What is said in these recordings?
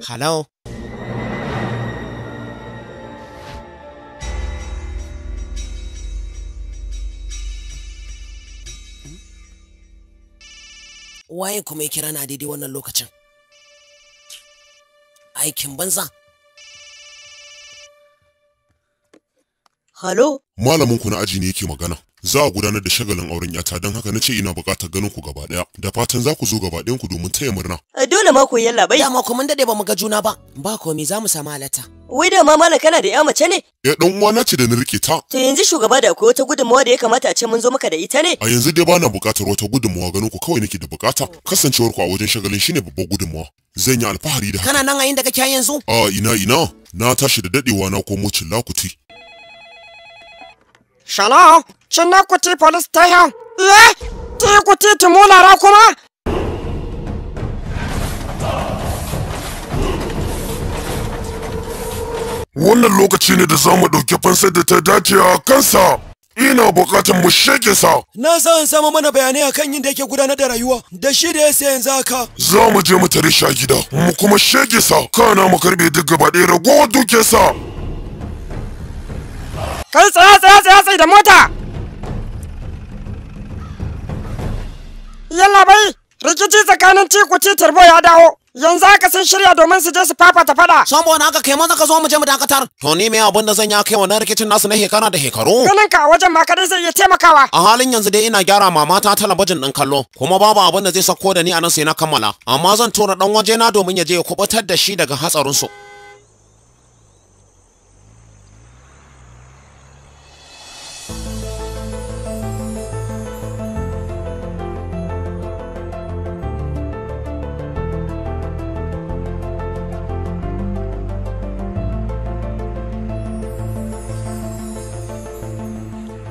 Hello. Waye kuma ya kira ni a daidai wannan lokacin? Aikin banza. Halo? Malamin ku na aji ne yake magana. Za a gudanar da shagalin auren yata, don haka nace ina buƙatar ganin ku gaba ɗaya. Da fatan za ku zo gaba ɗayan ku domin taya murna. Dole ma ku yalla bai. Dama ko mun dade ba mu ga juna ba. Ba komai, za mu samu halatta. Wai da ma malam kana da ya mace ne? Eh, dan uwana ce da na rike ta. To yanzu shugaba, da akwai wata gudunmawa da ya kamata a ce mun zo maka da ita ne? A yanzu dai bana buƙatar wata gudunmawa, ganin ku kawai nake da buƙata. Kasancewar ku a wajen shagalin shine babbar gudunmawa. Zan yi alfahari da haka. Kana nan a inda kake yanzu? A ina ina, na tashi da dadewa, na komo Cillakuti. Shalom, Cinnakuti Police Station. Iye, Tikuti Timulara kuma? Wannan lokaci ne da za mu ɗauki fansar da ta dace a kansa. Ina buƙatar mu shege sa. Na san samu mana bayanai akan yadda yake gudanar da rayuwa da shi da ya sai yanzu haka. Za mu je mu tare shi a gida, mu kuma shege sa, kana mu karɓe duk gaba ɗaya ragowar dukiyarsa. Kai, tsaya tsaya tsaya tsaye da mota! Yalla bai, rikici tsakanin Tikuti Turbo ya dawo. Yanzu haka sun shirya domin su je su fafata fada. Saboda haka kai maza ka zo mu je mu dakatar. To ni me abin da zan yi kai wannan rikicin nasu na shekara da shekaru? Ganin ka a wajen ma kadai zai iya taimakawa. A halin yanzu dai ina gyara mamata talabijin ɗin kallo, kuma babu abin da zai sako da ni a nan sai na kammala. Amma zan tura ɗan wajena domin ya je ya kubutar da shi daga hatsarin su.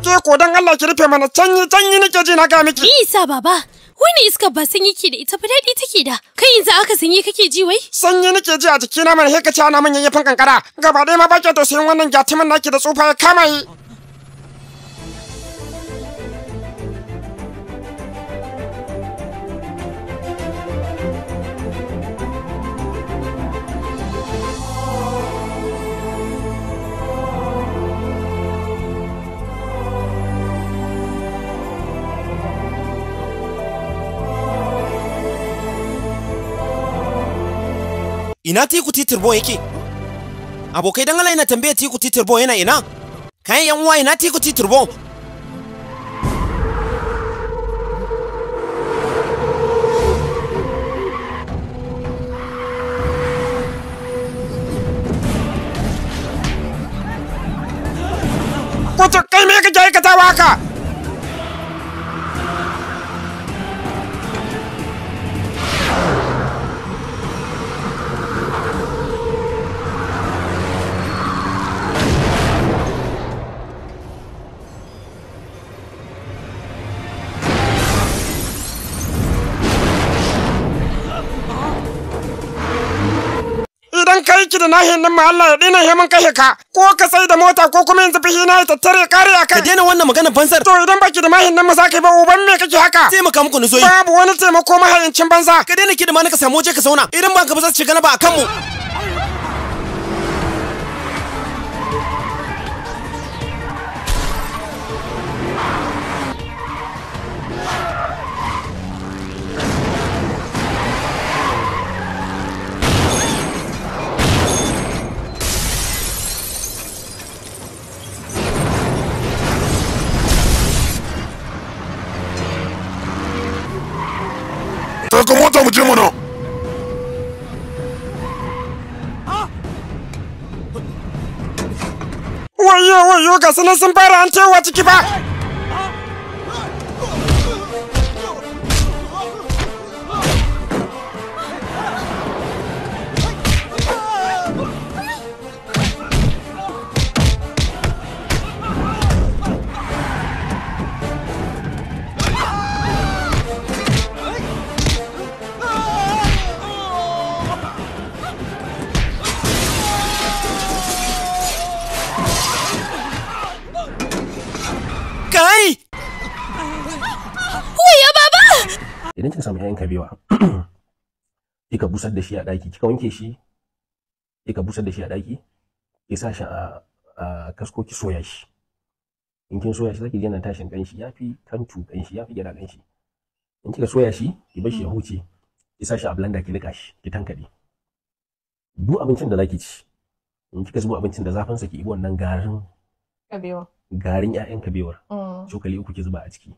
Ke ko dan Allah ki rufe mana, canyi canyi nake ji na ga miki. Me yasa baba? Wani iska ba sanyi ke da ita ba, daɗi take da. Kai yanzu aka sanyi kake ji wai? Sanyi nake ji a jikina mana, heka ce ana min yayyafin kankara. Gaba ɗaya ma ba ki tausayin wannan gyatumin naki da tsufa ya kama yi. Ina Tiku Titirbo yake? Abokai, dan Allah ina tambaya, Tiku Titirbo yana ina? Kayan yan uwa, ina Tiku Titirbo? Kutu, kai me kake aikatawa haka? Idan kai ki da nahin nan ma Allah ya dina heman kashe ka, ko ka sai da mota ko kuma yanzu fihi na ya tattare kare a Ka kai. daina wannan magana banzar. To idan baki da mahin nan ma za ka yi ba, uban me kake haka? Taimaka muku nuzoyi. Babu wani taimako, mahayincin banza. Ka daina kidima na, ka samu waje ka zauna. Idan ba ka ba za su shiga na ba a kanmu. Taka mota mu je mana. Wayo wayo, ga sunan sun fara an tewa ciki ba. Idan kika samu 'ya'yan kabewa, kika busar da shi a ɗaki, kika wanke shi, kika busar da shi a ɗaki, ki sa shi a kasko, ki soya shi. In kin soya shi, zaki ji yana tashin kanshi, yafi kantu kanshi, yafi gyada kanshi. In kika soya shi, ki bar shi ya huce, ki sa shi a blender, ki nika shi, ki tankade. Duk abincin da zaki ci, in kika zubo abincin da zafin sa, ki yi wannan garin Kabewa. Garin 'ya'yan kabewar, cokali 3 ki zuba a ciki,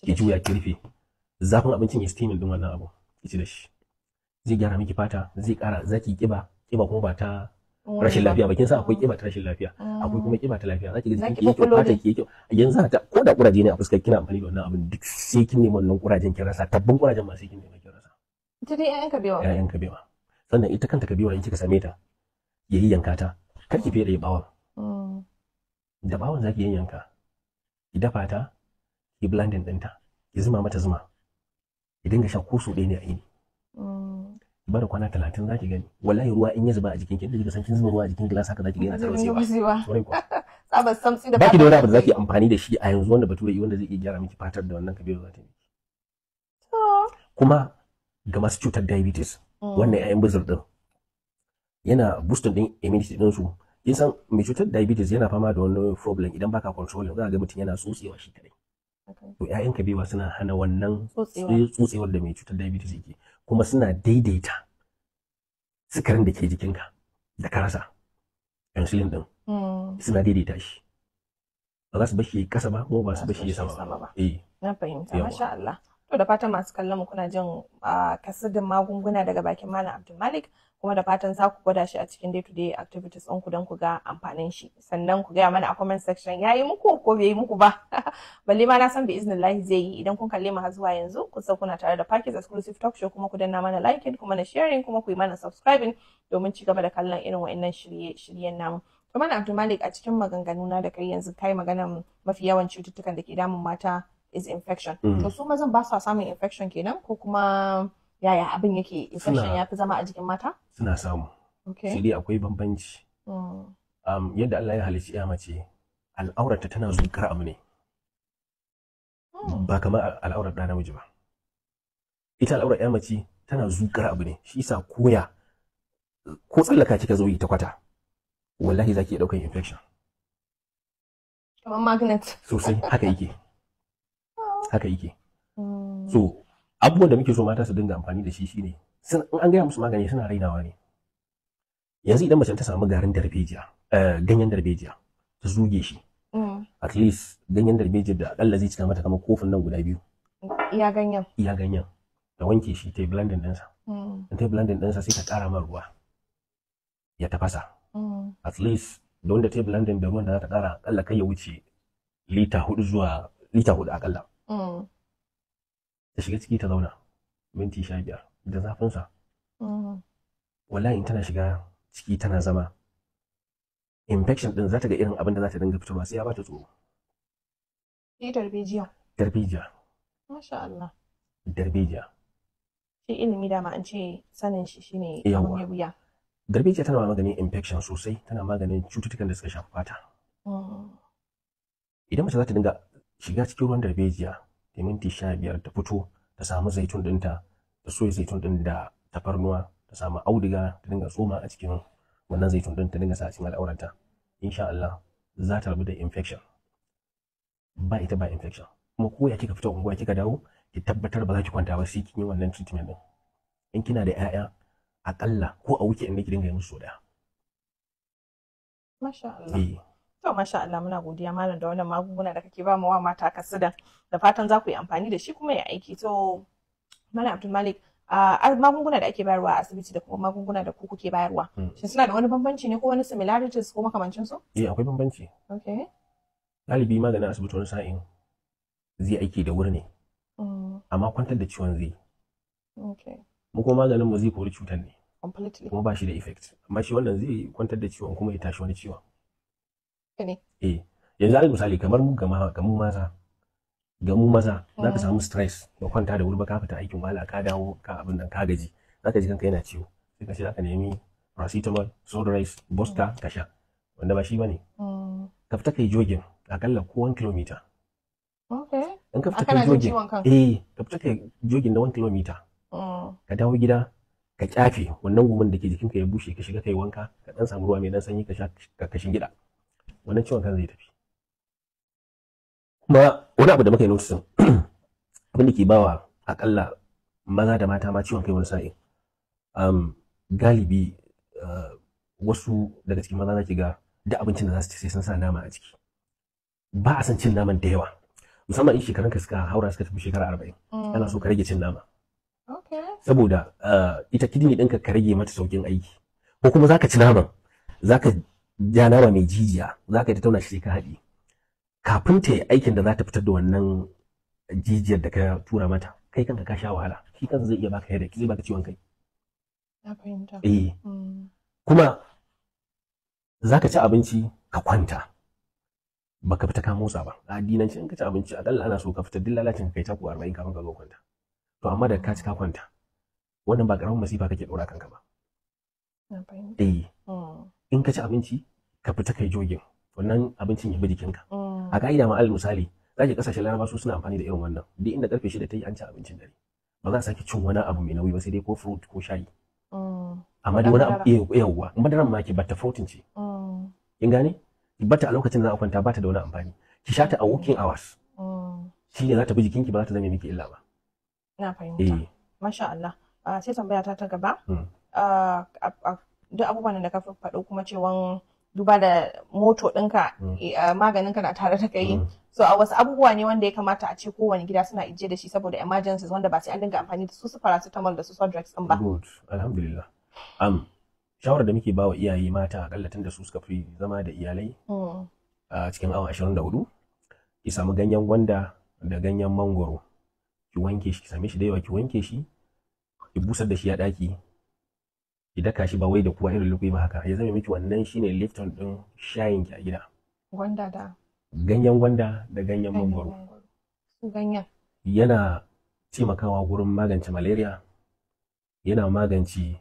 ki juya, ki rufe. Zafin abincin ya steaming din wannan abu, ki ci da shi, zai gyara miki fata, zai kara zaki kiba, kiba kuma ba ta rashin lafiya ba. Kin san akwai kiba ta rashin lafiya, akwai kuma kiba ta lafiya. Zaki ga jikin ki yake, fata ki yake. Yanzu ta ko da kuraje ne a fuskar, kina amfani da wannan abin, duk sai kin nemi wannan kurajen kin rasa, tabbun kurajen ma sai kin nemi kin rasa. Ita dai 'ya'yan kabewa. 'Ya'yan kabewa. Sannan ita kanta kabewa, in kika same ta, yayi yanka ta, kar ki fere bawon. Da bawon zaki yanyanka, ki dafa ta, ki blending ɗinta, ki zuma mata zuma, ki dinga sha ko sau ɗaya ne a yini. Ki bada kwana 30, zaki gani. Wallahi ruwa in ya zuba a jikin ki, inda kika san kin zuba ruwa a jikin glass, haka zaki ga yana tarwatsewa. Kwarai kuwa. Tsabar samtsi da Baki da wani abu da zaki amfani da shi a yanzu wanda bature yi wanda zai iya gyara miki fatar da wannan kabewa za ta yi. Kuma ga masu cutar diabetes, wannan 'ya'yan bizir din yana boosting din immunity din su. Kin san mai cutar diabetes yana fama da wani problem, idan baka controlling, za ga mutum yana tsotsewa shi kadai. To, 'ya'yan kabewa suna hana wannan tsotsewar da mai cutar diabetes yake, kuma suna daidaita sukarin da ke jikinka da ka rasa, insulin din, suna daidaita shi. Ba za su bashi kasa ba, kuma ba su bashi sama ba. Eh. Na fahimta, masha Allah. To, da fatan masu kallon mu kuna jin kasidin magunguna daga bakin Malam Abdulmalik, kuma da fatan za ku gwada shi a cikin day to day activities ɗinku don ku ga amfanin shi. Sannan ku gaya mana a comment section ya yi muku ko bai yi muku ba. Balle ma na san bi iznillahi zai yi. Idan kun kalle mu har zuwa yanzu, kun san kuna tare da Parkes Exclusive Talk Show, kuma ku danna mana liking, kuma na sharing, kuma ku yi mana subscribing domin ci gaba da kallon irin wa'annan shirye-shiryen namu. To, Malam Abdulmalik, a cikin maganganu na da kai yanzu, kai maganan mafi yawan cututtukan da ke damun mata is infection. To, su mazan ba sa samun infection kenan, ko kuma yaya abin yake? Infection ya fi zama a jikin mata? Suna samu. Sai dai akwai bambanci. Yadda Allah ya halicci ya mace, al'aurarta tana zukar abu ne. Ba kamar al'aurar ɗa namiji ba. Ita al'aurar ya mace tana zukar abu ne, shi yasa koya ko tsallaka kika zo yi ta kwata, wallahi zaki iya ɗaukan infection. Kamar magnet. Sosai, haka yake. Haka yake. So, abubuwan da muke so mata su dinga amfani da shi shine, in an gaya musu magani suna rainawa ne. Yanzu idan mace ta samu garin darbejiya, ganyen darbejiya, ta zuge shi, at least ganyen darbejiya da akalla zai cika mata kamar kofin nan guda biyu. Iya ganyen. Iya ganyen. Ta wanke shi, ta yi blending ɗinsa. In ta yi blending ɗinsa, sai ta ƙara man ruwa. Ya tafasa. At least da wanda ta yi blending da ruwan da za ta ƙara, akalla kai ya wuce lita 4 zuwa lita 4 akalla. Ta shiga ciki ta zauna minti 15 da zafinsa. Wallahi in tana shiga ciki tana zama, infection din za ta ga irin abin da za ta dinga fitarwa sai ya bata tsoro. Shi darbejiya. Darbejiya. Masha Allah. Darbejiya. Shi ilimi dama an ce sanin shi shine Yawwa. abin mai wuya. Darbejiya tana maganin infection sosai, tana maganin cututtukan da suka shafi fata. Idan mace za ta dinga shiga cikin ruwan darbejiya da minti 15, ta fito, ta samu zaitun ɗinta, ta soya zaitun ɗin da tafarnuwa, ta samu auduga, ta dinga tsoma a cikin wannan zaitun ɗin, ta dinga sa a cikin al'auranta, insha Allah za ta rabu da infection. Ba ita ba infection. Kuma ko ya kika fita unguwa kika dawo, ki tabbatar ba za ki kwanta ba sai kin yi wannan treatment ɗin. In kina da 'ya'ya, akalla ko a weekend ne ki dinga yi musu sau ɗaya. Masha Allah. Eh. To, masha Allah, muna godiya malam da wannan magunguna da kake ba mu wa mata kasidan, da fatan za ku yi amfani da shi kuma ya aiki. To, Malam Abdulmalik, a magunguna da ake bayarwa a asibiti da kuma magunguna da ku kuke bayarwa, shin suna da wani bambanci ne ko wani similarities ko makamancin su? Eh, akwai bambanci. Galibi maganin asibiti wani sa'in zai aiki da wuri ne, amma kwantar da ciwon zai yi. Mu kuma maganin mu zai kori cutar ne. Completely. Kuma ba shi da effect. Amma shi wannan zai kwantar da ciwon kuma ya tashi wani ciwon. Ne. Eh, yanzu alal misali kamar mu gama ga mu maza, za ka samu stress, ba kwanta da wuri ba, ka fita aikin wahala, ka dawo, ka abin nan, ka gaji, za ka ji kanka yana ciwo, sai ka ce za ka nemi paracetamol, Sodrise, Bosta ka sha, wanda ba shi bane. Ka fita kai jogging akalla ko 1 kilometer. In ka A fita kana kai jin jogging, ciwon kan? Eh, ka fita kai jogging na 1 km, ka dawo gida ka kyafe wannan gumin da ke jikinka ya bushe, ka shiga kai wanka, ka dan samu ruwa mai dan sanyi ka sha, ka kashin gida, wannan ciwon kan zai tafi. Kuma wani abu da muka yi noticing, abin da ke bawa akalla maza da mata ma ciwon kai wani sa'in, galibi wasu daga cikin maza zaki ga duk abincin da za su ci sai sun sa nama a ciki. Ba a san cin naman da yawa, musamman in shekarunka suka haura suka tafi shekara 40, ana so ka rage cin nama. Saboda ita kidney ɗinka ka rage mata saukin aiki. Ko kuma zaka ci naman, zaka ja nama mai jijiya, zaka yi ta tauna shi sai ka haɗi, kafin ta yi aikin da za ta fitar da wannan jijiyar da ka tura mata, kai kanka ka sha wahala. Shi kansa zai iya baka headache, zai baka ciwon kai. Na fahimta. Eh. Kuma zaka ci abinci ka kwanta, baka fita ka motsa ba. A addinance in ka ci abinci akalla ana so ka fita duk lalacin ka kai taku 40 kafin ka zo kwanta. To amma da ka ci ka kwanta, wannan ba karamin masifa kake ɗora kanka ba. Na fahimta. Eh. In ka ci abinci ka fita kai jogging, wannan abincin ya bi jikinka. A ka'ida ma, alal misali, zaki kasashen Laraba su suna amfani da irin wannan. Duk inda karfe 6 ta yi an ci abincin dare, ba za a sake cin wani abu mai nauyi ba, sai dai ko fruit ko shayi. Amma dai wani abu, yawwa, madaran ma ki bata, protein ce. Kin gane? Ki bata a lokacin da za a kwanta, bata da wani amfani. Ki sha ta a working hours, shine za ta bi jikinki, ba za ta zame miki illa ba. Na fahimta. Eh. Masha Allah. Sai tambaya ta ta gaba. Duk abubuwan da ka faɗo kuma cewan duba da moto ɗinka, maganinka na tare da kai. So a wasu abubuwa ne wanda ya kamata a ce kowane gida suna ijiye da shi saboda emergencies, wanda ba sai an dinga amfani da su paracetamol da su Sudrex ɗin ba? Good, alhamdulillah. Shawarar da muke bawa iyaye mata, akalla tun da su suka fi zama da iyalai a cikin awa 24, ki samu ganyen gwanda da ganyen mangoro, ki wanke shi, ki same shi da yawa, ki wanke shi, ki busar da shi a ɗaki, ki daka shi, ba wai da kuwa irin lukui ba haka, ya zame miki wannan shine Lipton din shayin ki a gida. Gwanda da Ganyen gwanda da ganyen ganyen mangoro. Mangoro. Su ganyen. Yana taimakawa gurin magance malaria, yana magance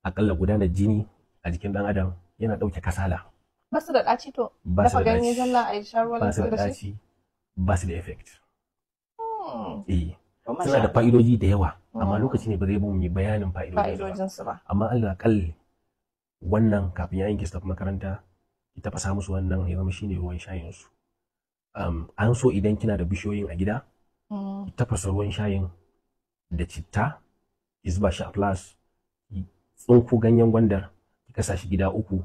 akalla gudanar jini a jikin ɗan adam, yana ɗauke kasala. Ba su da ɗaci to? Ba su Dafa da ganye ɗaci. zalla a yi sha ruwan Ba su da da shi? ɗaci, ba su da effect. Eh. To, masha Suna da Allah. fa'idoji da yawa, amma lokaci ne ba zai mu yi bayanin fa'idojinsu ba. Fa'idojinsu ba. Amma Allah kalli wannan, kafin yayin ki su tafi makaranta, ki tafasa musu wannan, ya zama shine ruwan shayin su. An so idan kina da bishiyoyin a gida, ki tafasa ruwan shayin da citta, ki zuba shi a flask, ki tsinko ganyen gwandar, ki kasa shi gida uku,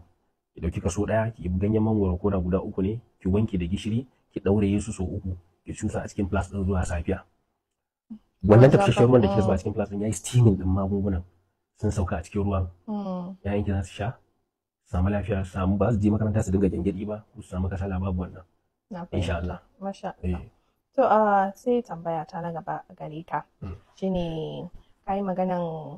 ki dauki kaso daya, ki ibi ganyen mangwaro ko da guda uku ne, ki wanke da gishiri, ki ɗauraye su sau uku, ki cusa a cikin flask din zuwa safiya. Wannan tafashashen ruwan da kika zuba a cikin flask din yayi steaming din magungunan, sun sauka a cikin ruwan. Yayin ki za su sha, su samu lafiya, su samu, ba su je makaranta su dinga gyangyaɗi ba ko su samu kasala, babu wannan. Na Insha fahimta. Allah. Masha Allah. Eh. To, sai tambaya ta na gaba gare ka. Shine ka yi maganan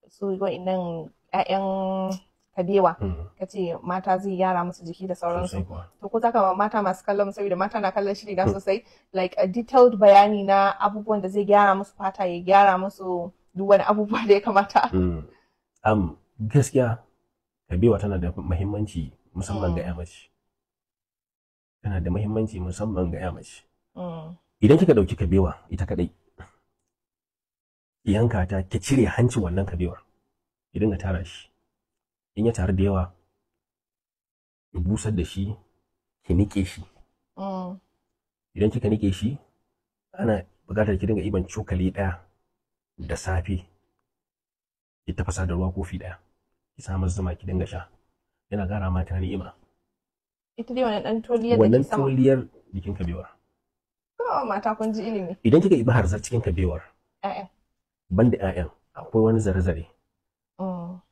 su wa'innan 'ya'yan kabewa. Ka ce mata zai gyara musu jiki da sauransu. Sosai kuwa. To ko zaka ma mata masu kallon mu, saboda mata na kallon shiri na sosai, like a detailed bayani na abubuwan da zai gyara musu fata, ya gyara musu duk wani abubuwa da ya kamata. Gaskiya kabewa tana da muhimmanci musamman ga 'ya mace. Tana da muhimmanci musamman ga 'ya mace. Idan kika ɗauki kabewa ita kaɗai, ki yanka ta, ki cire hancin wannan kabewar, ki dinga tara shi. In ya taru da yawa, ki busar da shi, ki niƙe shi. Idan kika niƙe shi, ana buƙatar ki dinga iban cokali ɗaya da safe, ki tafasa da ruwa kofi ɗaya, ki sa masa zuma, ki dinga sha. Yana ƙara mata ni'ima. Ita dai wannan ɗan toliyar da Wannan ke sama. toliyar jikin kabewar. Oh, mata kun ji ilimi. Idan kika ibi harzar cikin kabewar, 'Ya'yan. banda 'ya'yan, akwai wani zare-zare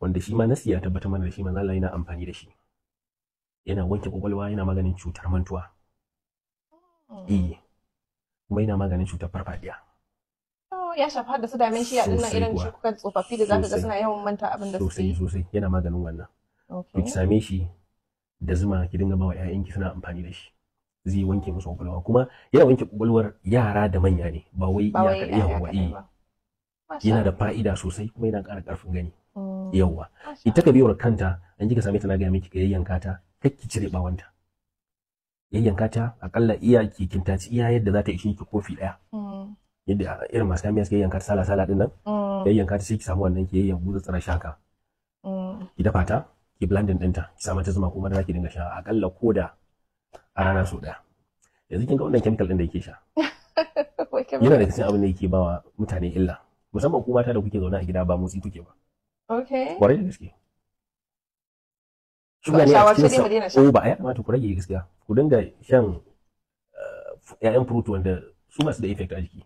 wanda shi ma nasi ya tabbatar mana da shi, manzo Allah yana amfani da shi. Yana wanke kwakwalwa, yana maganin cutar mantuwa. Eh. Kuma yana maganin cutar farfadiya. Oh, ya shafa da su dementia din nan, Sosai irin kuwa. shi kuka tsofaffi da zaka ga Sosai. suna yawan manta abin da suke Sosai yi. sosai, yana maganin wannan. To ki same shi da zuma, ki dinga bawa 'ya'yanki suna amfani da shi. Zai wanke musu kwakwalwa, kuma yana wanke kwakwalwar yara da manya ne, ba wai Ba wai iyaka 'ya'ya yawwa, kaɗai eh. ba. Masha Yana da Allah. fa'ida sosai, kuma yana ƙara ƙarfin gani. Yawwa. Masha Ita kabewar kanta, an kika same ta, na gaya miki, ka yayyanka ta, kar ki cire bawanta. Yayyanka ta akalla iya ki kintaci iya yadda za ta ishe ki kofi daya. Yadda irin masu kayan miya suke yayyanka ta sala sala din nan, yayyanka ta sai ki samu wannan ki yayyanku tsara shaka. Ki dafa ta, ki blending ɗinta, ki sa mata zuma ko madara, ki dinga sha akalla koda a rana sau daya. Yanzu kin ga wannan chemical din da yake sha yana daga cikin abin da yake bawa mutane illa, musamman ku mata da kuke zaune a gida ba motsi kuke ba. Kwarai da gaske. To, Shuga ne a shawarce cikin dai mu daina sha. sa. Oh, ba ya kamata ku rage gaskiya. Ku dinga shan 'ya'yan fruit wanda su masu da effect a jiki.